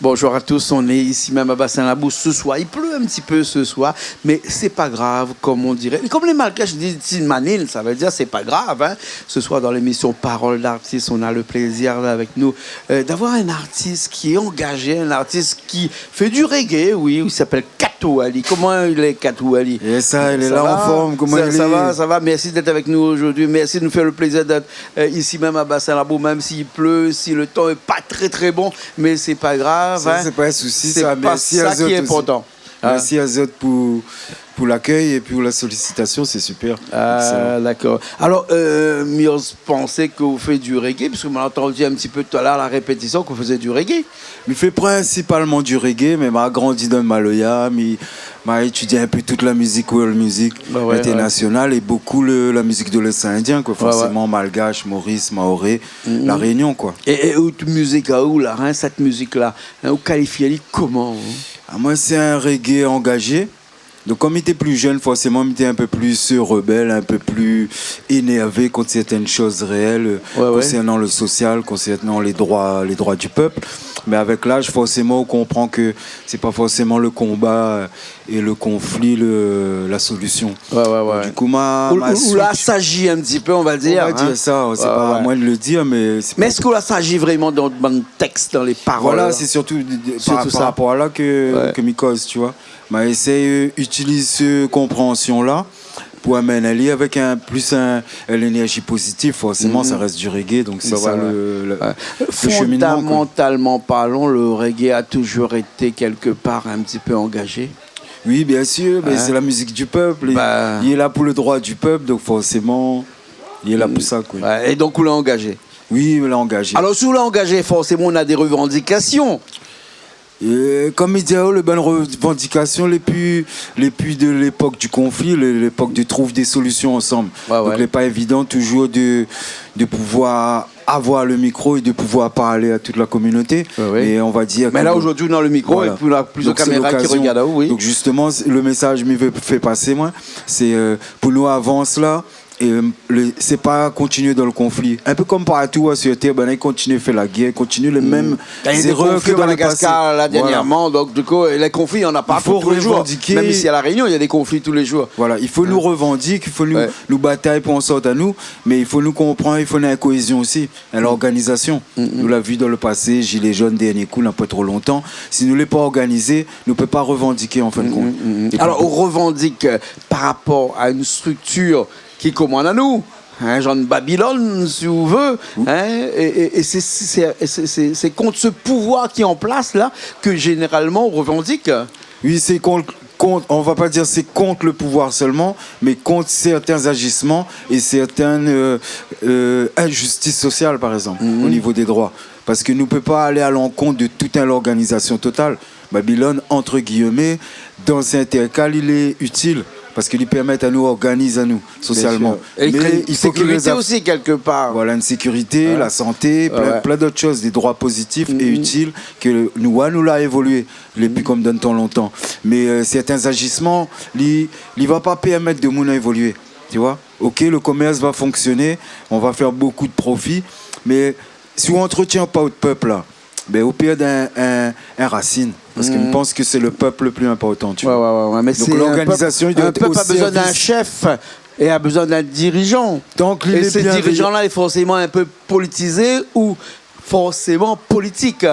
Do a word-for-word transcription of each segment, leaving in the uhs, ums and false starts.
Bonjour à tous, on est ici même à Bassin Labou ce soir. Il pleut un petit peu ce soir, mais c'est pas grave, comme on dirait. Et comme les Malgaches disent, "Ti manine", ça veut dire c'est pas grave, hein. Ce soir, dans l'émission Parole d'artiste, on a le plaisir, là, avec nous, euh, d'avoir un artiste qui est engagé, un artiste qui fait du reggae, oui, il s'appelle Katou Ali. Comment il est, Katou Ali ? Et ça, il est là en forme, comment il est ? Ça va, ça va. Merci d'être avec nous aujourd'hui. Merci de nous faire le plaisir d'être euh, ici même à Bassin Labou, même s'il pleut, si le temps est pas très, très bon, mais c'est pas grave, hein. Ça, c'est pas un souci, ça. C'est pas ça qui est important, hein. Merci à zot aussi. Merci à zot pou, pou l'accueil et pou la sollicitation, c'est super. Ah, excellent. D'accord. Alors, euh, mi oz pansé ke ou fé du reggae, parce que ma la antandu un petit peu tout à l'heure à la répétition ke ou fé du reggae. Mi fé prinsipalman du reggae, mé ma grandi dan le maloya, mi, ma étudié un peu toute la musique, world music internationale, et beaucoup le, la musique de l'océan Indien, quoi. Ouais, ouais. Forcément, malgache, maurice, mahorais, La Réunion, quoi. É, é out mizik aou la, hein, sèt mizik-la, hein, ou kalifyé ali koman, hein ? Ah, moin, sé in reggae angazé. Donk, kom mi té pli jenn, forséman, mi té in pé pli, euh, rebèl, in pé pli énèrvé kont sèrtin shoz réèl, euh, konsèrnan le sosial, konsèrnan lé droi, lé droi du pèp. Mé avèk laz, forséman, ou konpran ke sé pa forséman le konba, euh, é le konfli, le, la solision. Ouais, ouais, ouais. Donk, du kou, ma, ou, ma suit, ou la sazi in ti pé, on va dir, hein. On va dir sa, sé pa a moin de le dir, mé sé pa... Mé èske ou la sazi vréman dan, dan le tèks, dan lé parol, la ? Voilà, sé sirtou de, de, par, par rapor a la ke, ke mi koz, tu vois. Ma éséy, euh, itiliz se konpransion-la pou amenn ali avèk in, plis in, in lénèrzi pozitiv, forséman, sa rès du reggae, donk sé sa le, le, le sheminman, koi. Fondamentalman parlan, le reggae a touzour été kèlke par in ti pé angazé. Oui, bien sûr, mé sé la mizik du pèp, li, li lé la pou le droi du pèp, donk forséman, li lé la pou sa, koi. Ouais, é donk, ou lé angazé. Oui, ou lé angazé. Alor, si ou lé angazé, forséman, ou na dé revandikasion. É, kom mi di aou, le bann revandikasion lé pli, lé pli de lépok du konfli, le, lépok de trouv dé solision ansanm. Ouais, ouais. Donk, lé pa évidan touzour de, de pouvoir avoir le mikro é de pouvoir parl a tout la kominoté. Ouais, ouais. Mé on va dir ke... Mé la, zordi, ou na le mikro, voilà, é pi ou na plizièr kaméra ki rogard aou, oui. Donk, sé lokazion. Donk, zisteman, sé le mésaz mi vé fé pasé, moin, sé, euh, pou nou avans la, é, euh, le, sé pa kontinié dan le konfli. In pé kom partou, hein, sur tèr, banna i kontinié fé la guèr, kontinié lé mèm zérèr ke dan le pasé. Kan néna dé konfli o Madagascar, la, dernièrman, donk, du kou, lé konfli, néna partou, tou lé zour. Voilà. I fo revandike. Mèm isi a La Rénion, néna dé konfli tou lé zour. Voilà, i fo nou revandike, i fo nou, nou batay pou an sort anou, mé i fo nou konpran, i fo nou in koézion osi, in lorganizasion. Nou la vi dan le pasé, zilé zone, dernié kou, na pa tro lontan. Si nou lé pa organizé, nou pé pa revandike, an fin de kont. É pou... Alor, ou revandik, euh, par rapor a in striktir ki komann anou, hein, janr Babilone, si ou vé, hein, é, é, é sé, sé, sé, sé, sé kont se pouvoir ki an plas la ke zénéralman ou revandik. Oui, sé kont, kont, on va pa dir sé kont le pouvoir sèlman, mé kont sèrtin azisman é sèrtin, euh, euh, inzistis sosial, par égzanp, o nivo dé droi. Parske nou pé pa alé a lankont de tout in lorganizasion total. Babilone, entre guillemets, dan sèrtin ka, li lé itil, parske li pèrmèt anou organiz anou sosialman. Bien sûr. É i kré in sékirité osi, kèlke par. Mé i fo ke lé zaf-, voilà, in sékirité, la santé, plin, plin d'ot shoz, dé droi pozitif é itil ke nou, nou la évolié, lé pi kom dan tan lontan. Mé, euh, sèrtin azisman, li, li va pa pèrmèt demoun évolié, tu vois. OK, le commerce va fonctionner, on va faire beaucoup de profit, mé si ou antretien pa out pèp la, bin, ou pèrd in, in, in rasine. Parske mi pans ke sé le pèp le pli inportan, tu vois. Ouais, ouais, ouais, ouais. Donk, lorganizasion, i doi èt o sèrvis. Mé sé in pèp, in pèp la bezoin d'in shèf é la bezoin d'in dirijan. Donk, é sé dirijan-la lé forséman in pé politizé ou forséman politik.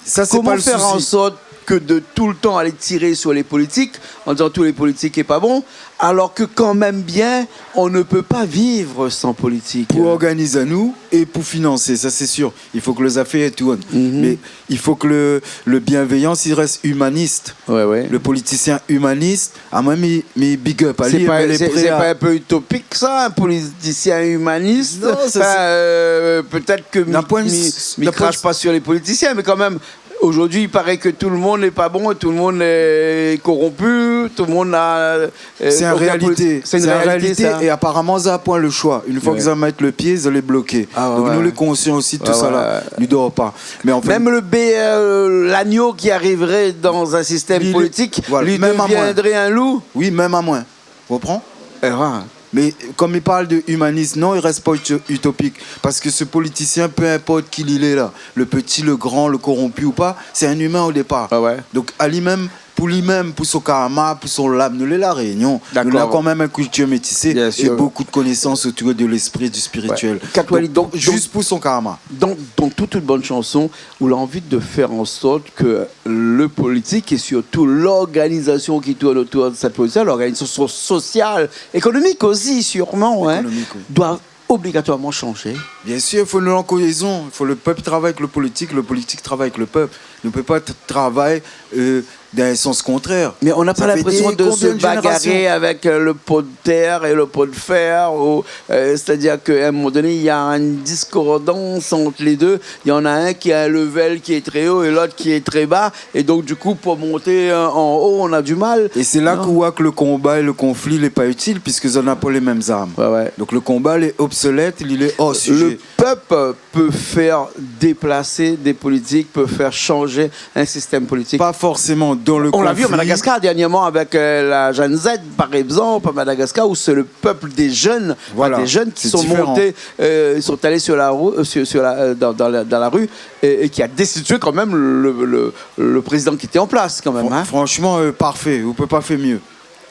Sa, sé pa le sousi. Koman fèr an sort ke de toultan alé tiré sur lé politik, an dizan tout lé politik lé pa bon, alor ke kan mèm bien, on ne peut pas vivre sans politique. Pou organiz anou é pou finansé, sa sé sir. I fo ke lé zafèr i tourn. Mé i fo ke le, le bienvéyans, i rès imanis. Ouais, ouais. Le politisien imanis, amoin, mi, mi big up ali, mé lé pré a... Sé pa, sé, sé pa in pé utopik, sa, in politisien imanis ? Non, sa, sé... Enfin, euh, pétèt ke mi, mi, mi krash pa sur lé politisien, mé kan mèm, zordi, i paré ke tout le moun lé pa bon, tout le moun lé koronpi, tout le moun na, euh, okin poli-, sé in réalité, sa. Sé in réalité, é aparaman, zot na poin le shoi. Inn foi ke zot i mèt le pié, zot lé bloké. Ah, ouais. Donk, nou lé konsian osi de tout sa la. Ouais, ouais. Nou dor pa. Mé an fèt, mèm le bé-, euh, l'agneau qui arriverait dans un système politique, voilà, li deviendrait un loup. Oui, mèm amoin. Ou konpran ? Erreur. Mé kom i parl de imanis, non, i rès pa uto-, utopik. Parske se politisien, pe inport ki li lé la, le peti, le gran, le koronpi ou pa, sé in imin o dépar. Ah ouais. Donk, ali mèm, pou li mèm, pou son karma, pou son lam, nou lé La Rényon. Nou néna kan mèm in kiltir métisé é bonpé de konésans otour de léspri, du spirituel. Ouais. Donk, donk, zis pou son karma. Donk, donk, dan tout, tout bann shanson, ou la anvi de fèr an sort ke le politik é sirtou lorganizasion ki tourn otour de sèt politik, lorganizasion sosial, ékonomik osi, sirman, in, doi obligatoirman shanjé. Bien sir, fo nou an koézon. Fo le pèp i travay avèk le politik, le politik i travay avèk le pèp. Nou pe pa t-, travay, eu, dan in sans kontrèr. Mé ou na pa linprésion de se bagaré avèk, eu, le po de tèr é le po de fèr, ou, eu, sétadir ke a in moman doné, néna in diskordans ant lé dé. Néna in ki a in level ki lé trè o é lot ki lé trè ba. É donk, du kou, pou monté, eu, an o, ou na du mal. Non ? É sé la k'ou voi ke le konba é le konfli lé pa itil, piske zot na pa lé mèm zarm. Ouais, ouais. Donk, le konba lé obsolèt, li lé or sizé. Le pèp pe fèr déplasé dé politik, pe fèr shanjé in sistèm politik. Pa forséman dan le konfli. On l'a vu à Madagascar dernièrement avec, euh, la Gen Z, par exemple, à Madagascar, où c'est le peuple des jeunes, enfin, des jeunes qui sont montés, euh, sont allés sur la rou-, euh, sur, sur la, euh, dans, dans la, dans la rue et, et qui a destitué quand même le, le, le président qui était en place, quand même, hein. Voilà, c'est différent. Fran-, franchement, euh, parfait. Ou pe pa fé myé.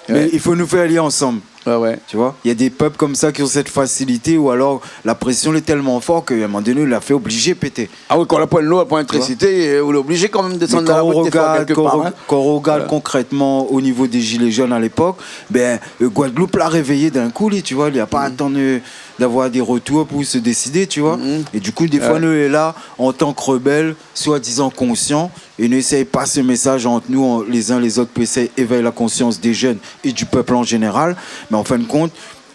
Ouais. Mé i fo nou fé ali ansanm. Ouais, ouais. Tu vois ? Il y a des peuples comme ça qui ont cette facilité, ou alors la pression est tellement forte qu'à un moment donné, la fé oblizé pété. Ah oui, kan la poin dolo, la poin léktrisité, euh, ou lé oblizé kan mèm désann dan la ri, défoi, kèlkepar, hein. Mé kan ou rogard, kan ou rogard konkrètman o nivo dé zilé zone à l'époque, ben, euh, Guadeloupe la révéyé d'in kou, li, tu vois, li la pa atann, euh, d'avoir des retours pou se désidé, tu vois. É du kou, défoi, nou lé la, an tan ke rebèl, soi-dizan konsian, é nou éséy pas se mésaz ant nou, an, lé zin lé zot, pou éséy évèy la konsians dé jenn é du pèp an zénéral. Mé an fin de kont,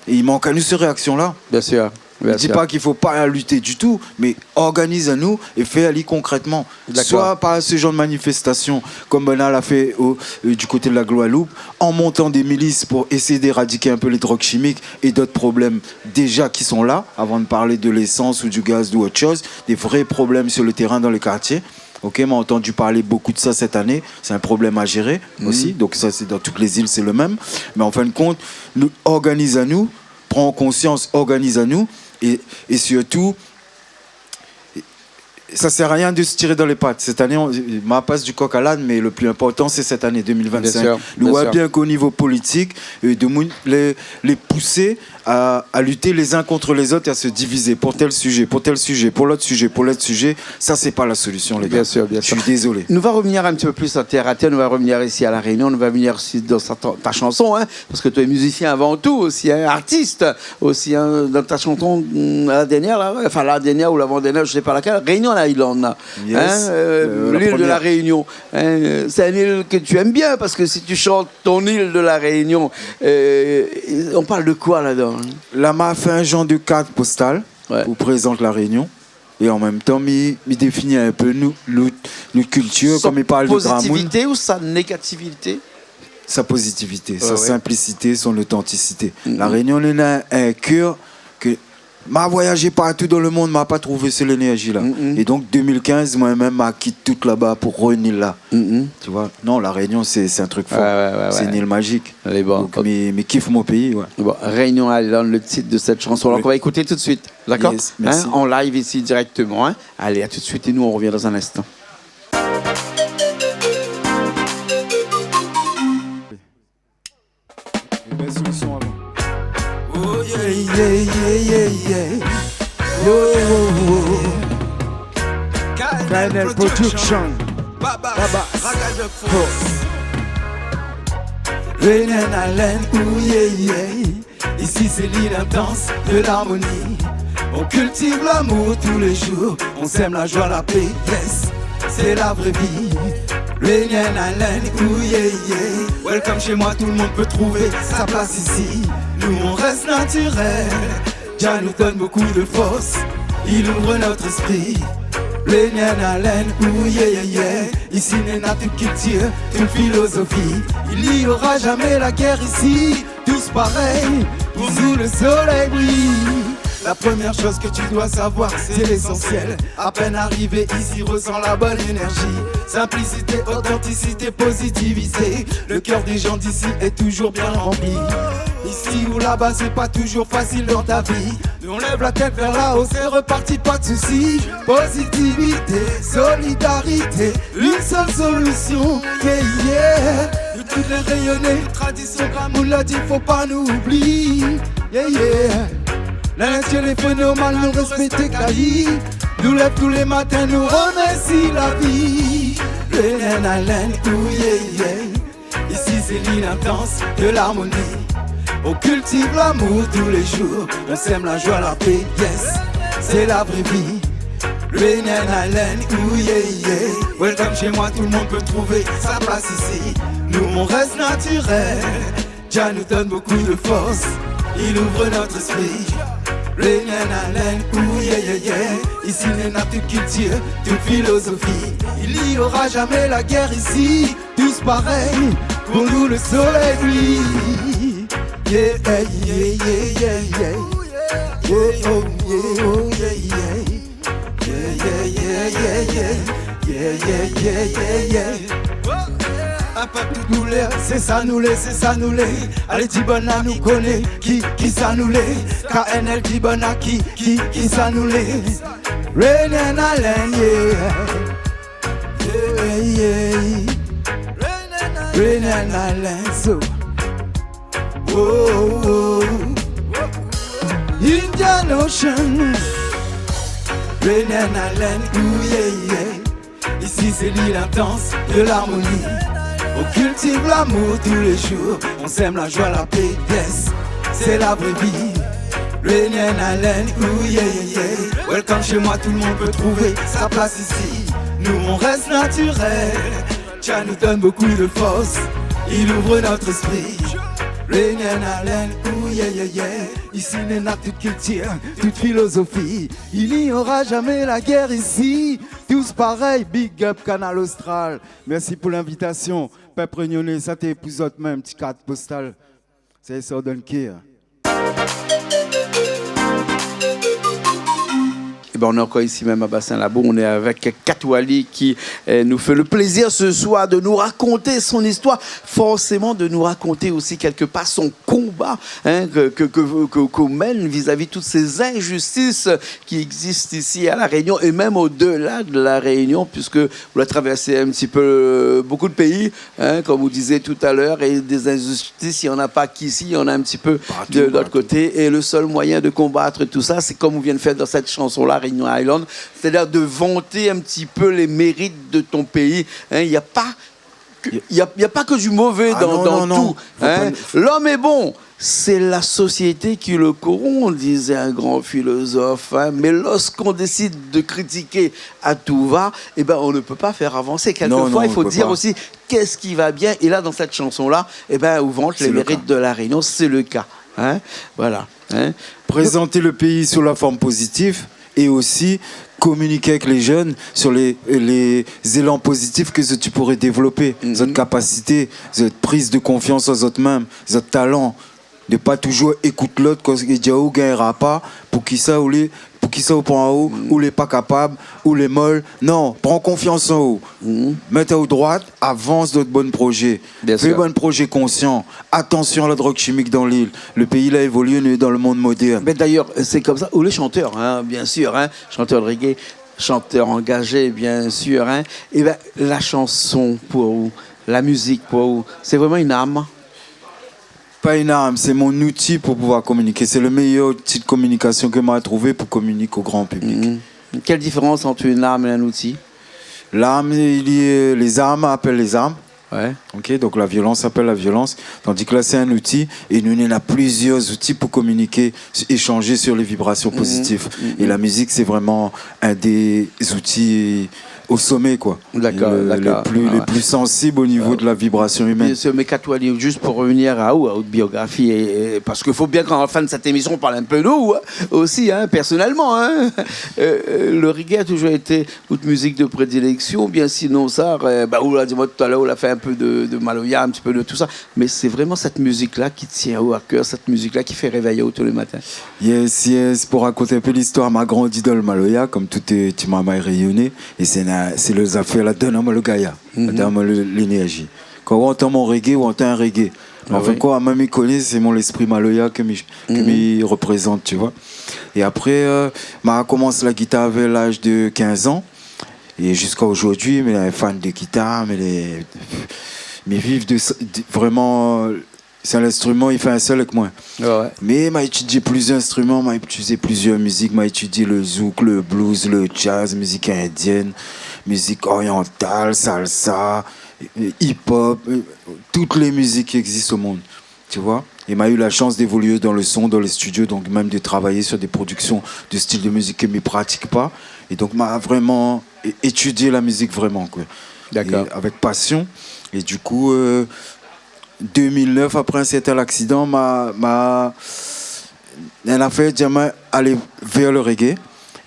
i mank anou se réaksion-la. Bien sûr, bien sûr. Mi di pa k'i fo pa luté du tou, mé organiz anou é fé ali konkrètman. D'accord. Soi par se janr de manifestasion, kom banna la fé o, euh, du koté de la Guadeloupe, an montan dé milis pou éséy éradiké in pé lé drog shimik é dot problèm déja ki son la, avan de parl de lésans ou du gaz ou ot shoz, dé vré problèm sur le terrain, dan lé kartié. Ok, ma antandi parl bonpé de sa sèt ané. Sé in problèm a zéré osi. Donk sa, sé dan tout lé zil, sé le mèm. Mé an fin de kont, nou organiz anou, pran konsians, organiz anou, é, é sirtou, sa sèr arien de se tiré dan lé pat. Sèt ané, on, ma pas du kok a l'ane, mé le pli inportan, sé sèt ané deux mille vingt-cinq. Bien sûr, bien sûr. Nou voi bien k'o nivo politik, euh, demoun lé, lé pousé a, a luté lé zin kont lé zot é a se divizé pou tèl sizé, pou tèl sizé, pou lot sizé, pou lot sizé. Sa, sé pa la solision, lé gars. Bien sûr, bien sûr. Je suis désolé. Nou va revenir un petit peu plus à terre à terre, nou va revenir ici à La Réunion, nou va revenir aussi dans ta, ta chanson, hein, parce que tu es musicien avant tout aussi, hein, artiste aussi, hein, dans ta chanson, mm, la dernière, là, enfin, la dernière ou l'avant-dernière, je sais pas laquelle, Réunion Island, là, hein, euh, l'île de la Réunion. Yes, euh, la première. Hein, euh, c'est une île que tu aimes bien, parce que si tu chantes ton île de la Réunion, euh, on parle de quoi là-dedans, hein ? La ma fé in janr de kart postal pou prézant La Réunion. É an mèm tan, mi, mi défini in pé nou, nou, nou kiltir, kom i parl de gramoun. Sa pozitivité ou sa négativité ? Sa pozitivité, sa sinplisité, son otantisité. Ouais, ouais. La Réunion, néna in kèr ke ma voyazé partou dan le monn, ma pa trouvé sèt énèrzi-la. É donk, deux mille quinze, moin mèm, ma kit tout laba pou revnir la. Tu vois ? Non, La Réunion, sé, sé in trik for. Ouais, ouais, ouais. Sé in île magique. Donk, mi, mi kif mon péi, ouais. Bon, Réunion Island, le titre de cette chanson. Oui. Alors qu'on va écouter tout de suite, d'accord ? Yes, merci. Hein, en live ici directement, hein. Allez, à tout de suite et nous, on revient dans un instant. É bès le son avan. Oh yeah, yeah, yeah, yeah, yeah. Oh, oh, oh. K N L Production. Baba. Baba. Ragazza Force. Réunion Island, oh yeah, yeah. Ici c'est l'île intense de l'harmonie. On cultive l'amour tous les jours. On sème la joie, la paix, yes, c'est la vraie vie. Réunion Island, ooh yeah yeah. Welcome chez moi, tout le monde peut trouver sa place ici. Nous on reste naturel. Jah nous donne beaucoup de force. Il ouvre notre esprit. Réunion Island, ooh yeah yeah yeah. Ici néna tout kiltir, tout philosophie. Il n'y aura jamais la guerre ici. Tous pareils, pour nous le soleil brille. La première chose que tu dois savoir, c'est l'essentiel. À peine arrivé ici, ressens la bonne énergie. Simplicité, authenticité, positivité. Le cœur des gens d'ici est toujours bien rempli. Isi ou laba, sé pa toujour fasil dan ta vi. Nou lèv la tèt vèr laho, sé reparti, pa de sousi. Pozitivité, solidarité, une seule solution. Yeah, yeah. Nou tout lé réyoné, tradision, gramoun la di, fo pa nou oubli. Yeah, yeah. Lindstri lé fé normal, nou rèspèk kayi. Nou lèv tou lé matin, nou remèrsi la vi. Lé nen a len, ou yeah, yeah. Ici c'est l'île intense de l'harmonie. On cultive l'amour tous les jours. On sème la joie, la paix, yes. C'est la vraie vie. Greenland Island, ooh yeah yeah. Welcome chez moi, tout le monde peut trouver sa place ici. Nous, on reste naturel. Jah nous donne beaucoup de force. Il ouvre notre esprit. Greenland Island, ooh yeah yeah yeah. Ici, on a toute culture, toute philosophie. Il n'y aura jamais la guerre ici. Tous pareils, pour nous le soleil brille. Yeah, yeah, yeah, yeah, yeah. Yeah, oh, yeah, oh, yeah, yeah. Yeah, yeah, yeah, yeah, yeah. Yeah, yeah, yeah, yeah, yeah. Apa tout nou lé, sé sa nou lé, sé sa nou lé. Alé, di banna nou koné ki, kisa nou lé. K N L, di banna ki, ki, kisa nou lé. Greenland Island, yeah. Yeah, yeah. Greenland Island, so. Oh, oh. Indian Ocean. Greenland Island, ooh yeah, yeah. Ici c'est l'île intense de l'harmonie. On cultive l'amour tous les jours. On sème la joie, la paix, yes. C'est la vraie vie. Greenland Island, ooh yeah, yeah, yeah. Welcome chez moi, tout le monde peut trouver sa place ici. Nous, on reste naturel. Jah nous donne beaucoup de force. Il ouvre notre esprit. Greenland Island, ooh yeah, yeah, yeah. Ici, on a toute culture, toute philosophie. Il n'y aura jamais la guerre ici. Tous pareils, big up Kanal Austral. Mèrsi pou linvitasion. Pèp rényoné, sa té pou zot mèm, ti kart postal. Sé sa, donn kèr. Eh ben, on est encore ici même à Bassin Labou. On est avec Katouali qui, euh, nous fait le plaisir ce soir de nous raconter son histoire, forcément de nous raconter aussi quelque part son combat, hein, que, que, que, que, qu'on mène vis-à-vis toutes ces injustices qui existent ici à La Réunion et même au-delà de La Réunion, puisque vous la traversez un petit peu, euh, beaucoup de pays, hein, comme vous disiez tout à l'heure, et des injustices, il y en a pas qu'ici, il y en a un petit peu de l'autre côté. Partout, partout. Et le seul moyen de combattre tout ça, c'est comme vous venez de faire dans cette chanson-là, Réunion Island, c'est-à-dire de vanter un petit peu les mérites de ton pays. Hein, il y a pas que, il y a, il y a pas que du mauvais dans, dans tout, hein. Ah non, non, non. Faut pas, faut... L'homme est bon, c'est la société qui le corrompt, disait un grand philosophe, hein. Mais lorsqu'on décide de critiquer à tout va, eh ben, on ne peut pas faire avancer. Non, non, on ne peut pas. Quelquefois, il faut dire aussi qu'est-ce qui va bien. Et là, dans cette chanson-là, eh ben, ou vante les mérites de La Réunion, c'est le cas, hein. Voilà, hein. Présenter le pays sous la forme positive et aussi communiquer avec les jeunes sur les, les élans positifs que zot i pourrait développer, zot i kapasité, zot i priz de konfians an zot mèm, zot i talan. Ne pa toujour ékout lot, kan i di aou ou gingn pa, poukisa ou lé, poukisa ou pran aou, ou lé pa kapab, ou lé mol. Non, pran konfians an ou. Mèt aou droit, avans dan bann projé. Bien sûr. Fé bann projé konsian. Atansion la drog shimik dan lil. Le péi la évolié, nou lé dan le monn modèrn. Mais d'ailleurs, c'est comme ça. Ou lé chanteur, hein, bien sûr, hein, chanteur de reggae, chanteur engagé, bien sûr, hein. Eh ben, la chanson pour vous, la musique pour vous, c'est vraiment une arme ? Pa in arm, sé mon outi pou pouvoir kominiké. Sé le méyèr outi de kominikasion ke ma trouvé pou kominik o gran piblik. Mhm. Quelle différence entre une arme et un outil ? L'arme, il est, les armes appellent les armes. Ouais. Ok, donc la violence appelle la violence. Tandis que là, c'est un outil et nou néna plizièr outi pou kominiké, échanger sur les vibrations positives. Mhm. Et la musique, c'est vraiment un des outils au sommet, quoi. D'accord, d'accord. Le, le plus, le plus sensible au niveau de la vibration humaine. Bien sûr, mais Katouali, juste pour revenir à, à votre biographie, et, et, parce qu'il faut bien qu'à la fin de cette émission, on parle un peu de vous, hein, aussi, hein, personnellement, hein. Euh, euh, le reggae a toujours été votre musique de prédilection, bien sinon ça, euh, bah, ou la di amoin tout à l'heure, ou la fé un peu de, de maloya, un petit peu de tout ça, mais c'est vraiment cette musique-là qui tient à cœur, cette musique-là qui fait réveiller tous les matins. Yes, yes, pou rakont in pé listoir, ma grandi dan le maloya, kom tout, euh, ti marmay rényoné, é sé na, sé le zafèr la donn amoin le gayar, la donn amoin le, lénèrzi. Kan ou antann mon reggae, ou antann in reggae. Ah oui. An fin de kont, mwin, mi koné, sé mon léspri maloya ke mi, ke mi reprézant, tu vois. É apré, euh, ma komans la gitar vèr laz de kinz an. É ziska zordi, mi lé in fan de gitar, mi lé, mi viv de, de, vréman, euh, sé in instriman, li fé in sèl avèk mwin. Ouais, ouais. Mé ma étidié plizièr instriman, ma étidié plizièr mizik, ma étidié le zouk, le blues, le jazz, mizik indièn, mizik oriantal, salsa, euh, hip-hop, euh, tout lé mizik ki égzis o monn, tu vois. É ma u la shans d'évolué dan le son, dan le studio, donk mèm de travay sur dé prodiksion de stil de mizik ke mi pratik pa. É donk ma vréman é-, étidié la mizik vréman, koi. Dakor. É avèk pasion. É du kou, euh, deux mille neuf, apré in sèrtin laksidan, ma, ma, in afèr i di amwin alé vèr le reggae.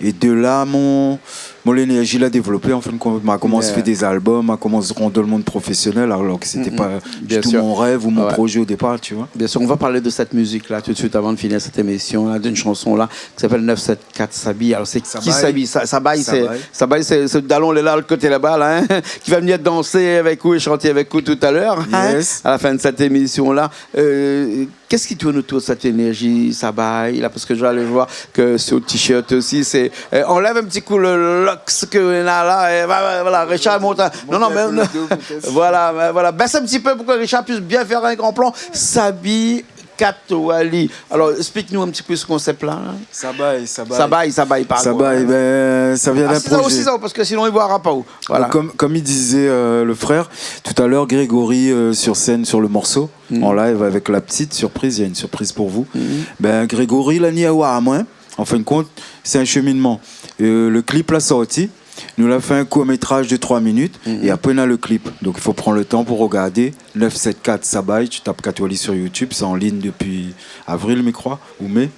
É de la, mon, mon lénèrzi la dévlopé. An fin de kont, ma komans fé dé album, ma komans rant dan le monn profésionèl, alor ke sété pa ditou mon rèv ou mon projé o dépar, tu vois. Bien sûr, on va parler de cette musique-là tout de suite avant de finir cette émission-là, d'une chanson-là qui s'appelle neuf sept quatre Sabi. Alors, c'est qui Sabi ? Sabi. Sa-, Sabay, c'est, Sabay. Sabay, c'est, c'est le dalon, il est là, de l'autre côté là-bas, là, hein, qui va venir danser avec vous et chanter avec vous tout à l'heure, hein, à la fin de cette émission-là. Yes. Euh, Qu'est-ce qui tourne autour de cette énergie Sabay, là ? Parce que je vais aller voir que sur le t-shirt aussi, c'est, euh, enlève un petit coup le, le locks ke néna la, é va, va, voilà, Richard, mont in, non, non, mé, voilà, voilà, baisse un petit peu pour que Richard puisse bien faire un grand plan. Sabi Katwali. Alors, explique-nous un petit peu ce concept-là, hein. Sabay, Sabay. Sabay, Sabay, pardon. Sabay, ben, ça vient d'un projet. Assis là aussi, ça, parce que sinon, il boira pas. Voilà. Donc, comme, comme il disait, euh, le frère, tout à l'heure, Grégory, euh, sur scène, sur le morceau, en live avec la petite surprise, il y a une surprise pour vous. Ben, Grégory, la ni oir amwin, an fin de kont, sé in sheminman. Euh, le clip la sorti, nou la fé in kour métraj de trois minutes, é apré, nou na le clip. Donk, i fo pran le tan pou regardé. Neuf sept quatre Sabay, tu tapes Katwali sur YouTube, c'est en ligne depuis avril, mi kroi, ou mai.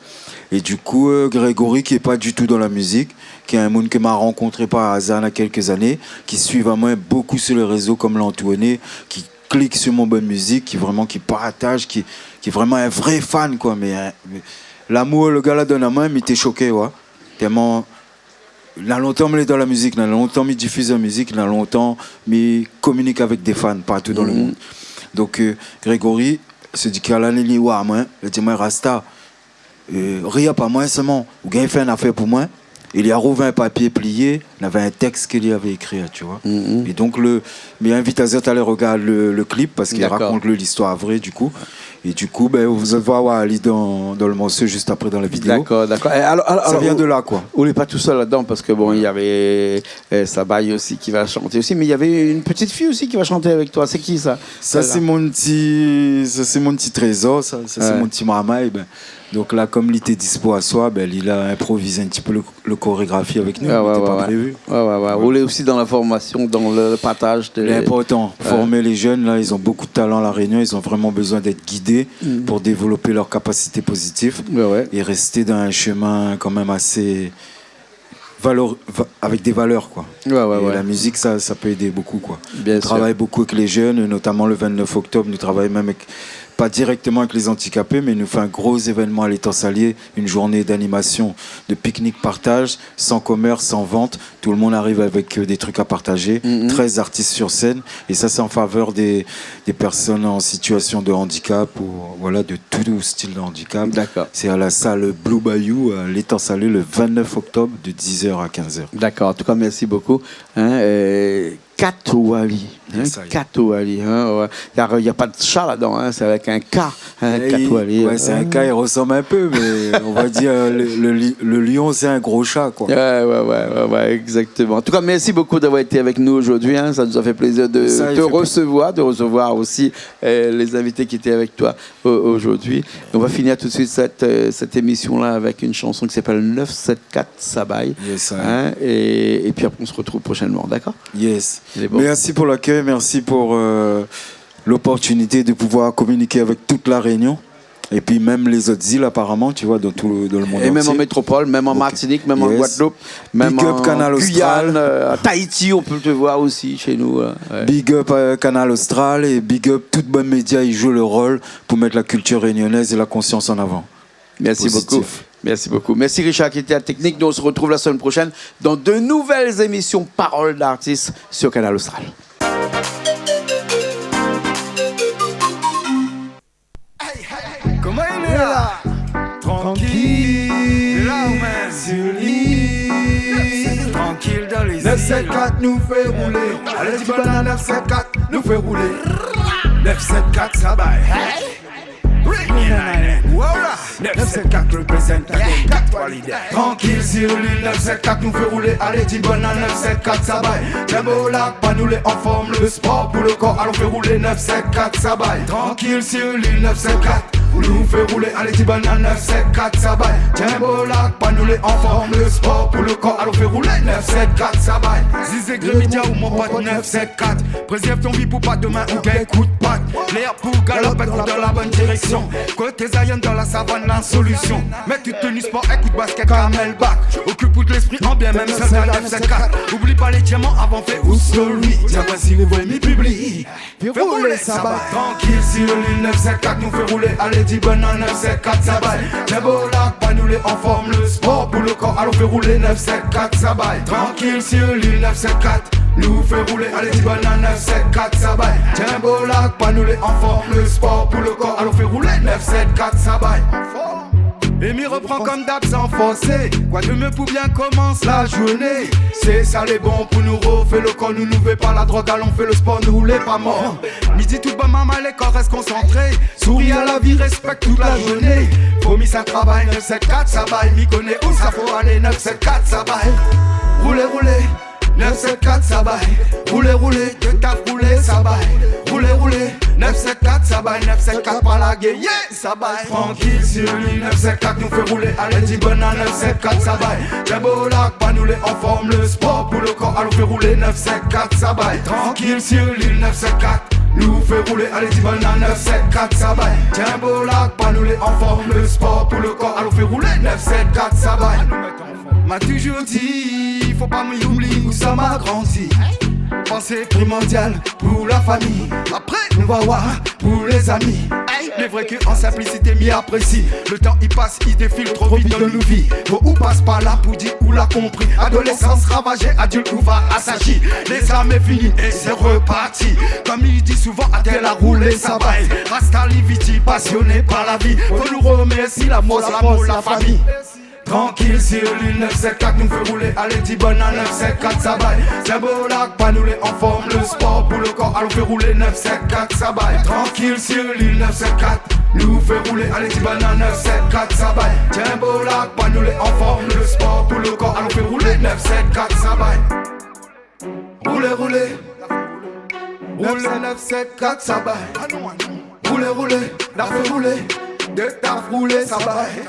Et du coup, euh, Grégory, qui est pas du tout dans la musique, qui est un moun ke ma rankontré par hasard na kèlk zané, ki suiv amwin bokou sur les réseaux, kom Lantourné, ki klik sur mon bann mizik, ki vréman, ki partaj, ki, ki vréman in vré fan, koi. Mé, euh, mé lamour le gars la donn amwin, mi té shoké, ouais. Tèlman, na lontan mi lé dan la mizik, na lontan mi difiz la mizik, na lontan mi kominik avèk dé fan partou dan le monn. Donk, euh, Grégory, se di ke la ni oir amwin, la di amwin, Rasta, euh, ri pa amwin sèlman, ou gingn fé in afèr pou mwin. É li la rouv in papié plié, navé in tèks ke li lavé ékri, tu vois. É donk, le, mi invit azot alé regard le, le clip, parske li rakont le, listoir vré, du coup. É du coup, ben, zot va oir ali dan, dan le morso, zis apré, dan la vidéo. Dakor, dakor. É alor, alor, sa vien de la, koi. Ou lé pa tou sèl ladan, parske bon, navé, euh, Sabay osi ki va shanté osi, mé navé in ti fiy osi ki va shanté avèk ou. Sé ki sa ? Sa, sé mon ti, sa, sé mon ti trézor, sa. Sa, sé mon ti marmay, ben, Donk la, kom li té dispo aswar, ben, li la inproviz in ti pé le, le korégrafi avèk nou, li té pa prévi. Ouais, ouais, ouais. Ou lé osi dan la formasion, dan le, le partaj de... Lé inportan, formé lé jenn, la, ils ont beaucoup de talent à La Réunion, ils ont vraiment besoin d'être guidés pour développer leurs capacités positives et rester dans un chemin quand même assez valor-, va-, avec des valeurs, quoi. Ouais, ouais, ouais. Et la musique, ça, ça peut aider beaucoup, quoi. Bien sûr. On travaille beaucoup avec les jeunes, et notamment le vingt-neuf octobre, nou travay mèm avèk, pas directement avec les handicapés, mais nou fé un gros événement à l'Étang-Salé, une journée d'animation, de pique-nique partage, sans commerce, sans vente. Tout le monde arrive avec, euh, des trucs à partager. Mhm. Treize artistes sur scène. Et ça, c'est en faveur des, des personnes en situation de handicap ou, voilà, de tout style de handicap. D'accord. C'est à la salle Blue Bayou, à l'Étang-Salé, le vingt-neuf octobre, de dix heures à quinze heures. D'accord. En tout cas, merci beaucoup. Hein, euh, Katwali, hein, Katwali, hein, ouais. Il y a, il y a pas de chat là-dedans, hein, c'est avec un K, hein, Katwali, ouais, c'est un K, il ressemble un peu, mais on va dire, euh, le, le li-, le lion, c'est un gros chat, quoi. Ouais, ouais, ouais, ouais, ouais, exactement. En tout cas, merci beaucoup d'avoir été avec nous aujourd'hui, hein. Ça nous a fait plaisir de te recevoir, de recevoir aussi, euh, les invités qui étaient avec toi au-, aujourd'hui. On va finir tout de suite cette, euh, cette émission-là avec une chanson qui s'appelle neuf sept quatre Sabay. Yes, I. Hein, et, et puis après, on se retrouve prochainement, d'accord ? Yes. Merci pour l'accueil, merci pour, euh, l'opportunité de pouvoir communiquer avec toute La Réunion. Et puis même les autres îles, apparemment, tu vois, dans tout le, dans le monde entier. Et même en métropole, même en Martinique, même en Guadeloupe, même en Guyane, euh, à Tahiti, on peut te voir aussi chez nous, euh, ouais. Big up, euh, Kanal Austral et big up tout bann média, i joué le rôle pour mettre la culture réunionnaise et la conscience en avant. Merci beaucoup. Positif. Merci beaucoup. Merci Richard qui était à la technique. Nous, on se retrouve la semaine prochaine dans de nouvelles émissions Parole d'artiste sur Kanal Austral. Nèf sèt kat, nou fé roulé. Alé, di banna nèf sèt kat, nou fé roulé. Nèf sèt kat, sa bay. Bring it on in. Voilà. Nèf sèt kat représente la gang, kat kwa lidé. Trankil si lil, nèf sèt kat, nou fé roulé. Alé, di banna nèf sèt kat, sa bay. Tienbo la, pa nou lé anform, le spor pou le kor. Alon fé roulé nèf sèt kat, sa bay. Trankil si lil, nèf sèt kat, nou fé roulé. Alé, di banna nèf sèt kat, sa bay. Tienbo la, pa nou lé anform, le spor pou le kor. Alon fé roulé nèf sèt kat, sa bay. Zizé Grémidia ou mon pot nèf sèt kat. Prézèrv ton vi pou pa domin ou gingn kout pat. Lèr pou galopé, kour dan la bone direksion. Koté Zion dan la savann, la solision. Mèt out teni spor, ékout baskèt, Camelback. Okip out léspri, an bien mèm sèl dan nèf sèt kat. Oubli pa lé diaman avan fé ou story. Di amoin si lé vré mi piblik. Fé roulé, sa bay. Trankil si lil, nèf sèt kat, nou fé roulé. Alé, di banna nèf sèt kat, sa bay. Tienbo la, pa nou lé anform, le spor pou le kor. Alon fé roulé nèf sèt kat, sa bay. Trankil si lil, nèf sèt kat, nou fé roulé. Alé, di banna nèf sèt kat, sa bay. Tienbo la, pa nou lé anform, le spor pou le kor. Alon fé roulé nèf sèt kat, sa bay. É mi repran kom dab san forsé. Kwa de mié pou bien komans la zourné? Sé sa lé bon pou nou rofé le kor. Nou, nou vé pa la drog, alon fé le spor, nou lé pa mor. Mi di tout bann marmay, le kor rès konsantré. Souri a la vi, réspèk tout la zourné. Fo mi sa travay, nèf sèt kat, sa bay. Mi koné ousa fo alé, nèf sèt kat, sa bay. Roulé, roulé, nèf sèt kat, sa bay. Roulé, roulé, de taf roulé, sa bay. Roulé, roulé, nèf sèt kat, sa bay. Nèf sèt kat, pa lagé, yeah, sa bay. Trankil si lil, nèf sèt kat, nou fé roulé. Alé, di banna nèf sèt kat, sa bay. Tienbo la, pa nou lé anform, le spor pou le kor. Alon fé roulé nèf sèt kat, sa bay. Trankil si lil, nèf sèt kat, nou fé roulé. Alé, di banna nèf sèt kat, sa bay. Tienbo la, pa nou lé anform, le spor pou le kor. Alon fé roulé nèf sèt kat, sa bay. Ma touzour di, fo pa mi oubli ousa ma grandi. Pansé primandial pou la fami. Apré, nou va oir pou lé zami. Ey, lé vré ke an sinplisité, mi aprési. Le tan i pas, i défil tro vit dan nout vi. Fo ou pas par la pou di ou la konpri. Adolésans ravazé, adilt ou va asagi. Lé zam lé fini é sé reparti. Kom i di souvan, atèr la roulé, sa bay. Rasta li viti, pasioné par la vi. Fo nou remèrsi la fors, lamour, la fami. Trankil si lil, nèf sèt kat, nou fé roulé. Alé, di banna nèf sèt kat, sa bay. Tienbo la, pa nou lé anform, le spor pou le kor. Alon fé roulé nèf sèt kat, sa bay. Trankil si lil, nèf sèt kat, nou fé roulé. Alé, di banna nèf sèt kat, sa bay. Tienbo la, pa nou lé anform, le spor pou le kor. Alon fé roulé nèf sèt kat, sa bay. Roulé, roulé, roulé nèf sèt kat, sa bay. Roulé, roulé, la fé roulé, de taf roulé, sa bay.